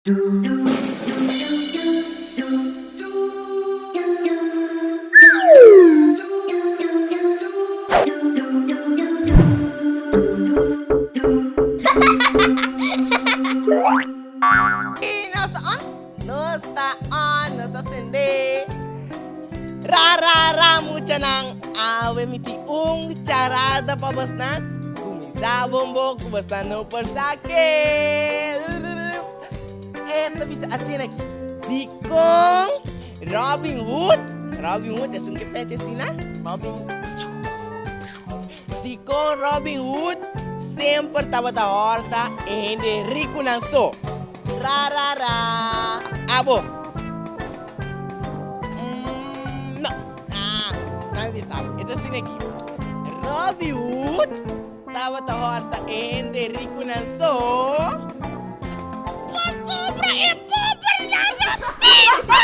I nos ta on, nos ta on, nos ta sende. Ra ra ra muchanan, awe mi tin un charada pa bosnan. Kuminsá bon bon ku bosnan no por sa ke. E ta bisa asina aki, Dikon Robin Hood, Robin Hood esun ke pecha asina, Robin, dikon Robin Hood semper tabata hòrta e hende rikunan so? Ra ra ra, abo? Mm, no, ah, nan bisa abo. E ta asina aki, Robin Hood Tabata hòrta e hende rikunan so. Pasobra e pobernan a biba!